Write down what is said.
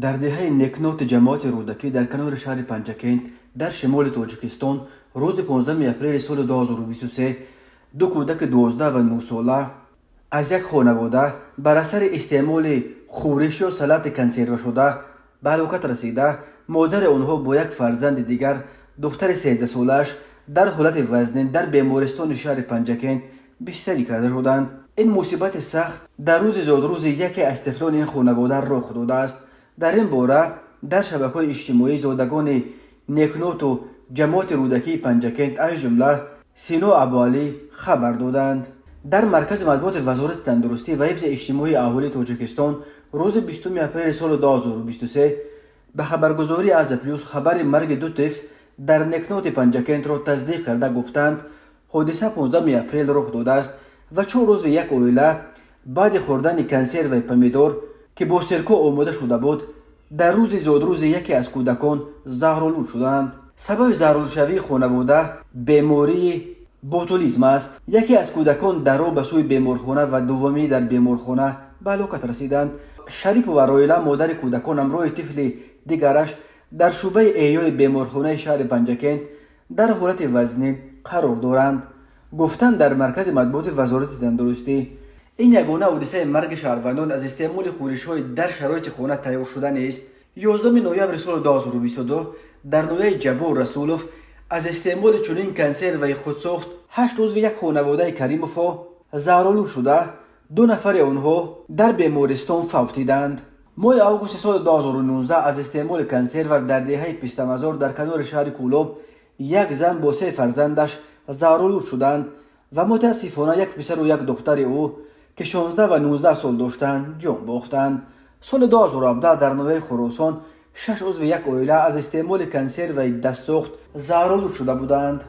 Дар деҳаи Некноти ҷамоати Рӯдакӣ дар канори шаҳри Панҷакент дар шимоли Тоҷикистон рӯзи 15 апрели соли 2023 ду кӯдаки 12 ва 9 сола аз як хонавода бар асари истеъмоли хӯриш ё салати консервашуда ба ҳалокат расида, модари онҳо бо як фарзанди дигар, духтари 13-солааш, дар ҳолати вазнин дар бемористони шаҳри Панҷакент бистарӣ карда шуданд. Ин мусибати сахт дар рӯзи зодрӯзи яке аз тифлони ин хонавода рух додааст. Дар ин бора дар шабакаҳои иҷтимоӣ зодагони Некноту ҷамоати Рӯдакии Панҷакент, аз ҷумла Сино Абуалӣ, хабар доданд. Дар маркази матбуоти Вазорати тандурустӣ ва ҳифзи иҷтимоии аҳолии Тоҷикистон рӯзи 20 апрели соли 2023 ба хабаргузории Азия Плюс хабари марги ду тифл дар Некноти Панҷакентро тасдиқ карда гуфтанд, ҳодиса 15 апрел рух додааст ва чор узви як оила баъди хӯрдани консерваи помидор, ки бо сирко омода шуда буд, дар рӯзи зодрӯзи яке аз кӯдакон заҳролуд шуданд. Сабаби заҳролудшавии хонавода бемории ботулизм аст. Яке аз кӯдакон дар роҳ ба сӯи беморхона ва дуввумӣ дар беморхона ба ҳалокат расиданд. Шарипова Роила, модари кӯдакон, ҳамроҳи тифли дигараш дар шӯъбаи эҳёи беморхонаи шаҳри Панҷакент дар ҳолати вазнин қарор доранд, гуфтанд дар маркази матбуоти Вазорати тандурустӣ. Ин ягона ҳодисаи марги шаҳрвандон аз истеъмоли хӯришҳои дар шароити хона тайёршуда нест. 11 ноябри соли 2022 дар ноҳияи Ҷаббор Расулов аз истеъмоли чунин консерваи худсохт ҳашт узви як хонаводаи Каримовҳо заҳролуд шуда, ду нафари онҳо дар бемористон фавтиданд. Моҳи августи соли 2019 аз истеъмоли консерва дар деҳаи Пистамазор дар канори шаҳри Кӯлоб як зан бо се фарзандаш заҳролуд шуданд ва мутаассифона як писару як духтари ӯ, ки 16 ва 19 сол доштанд, ҷон бохтанд. Соли 2017 дар ноҳияи Хуросон шаш узви як оила аз истеъмоли консерваи дастсохт заҳролуд шуда буданд.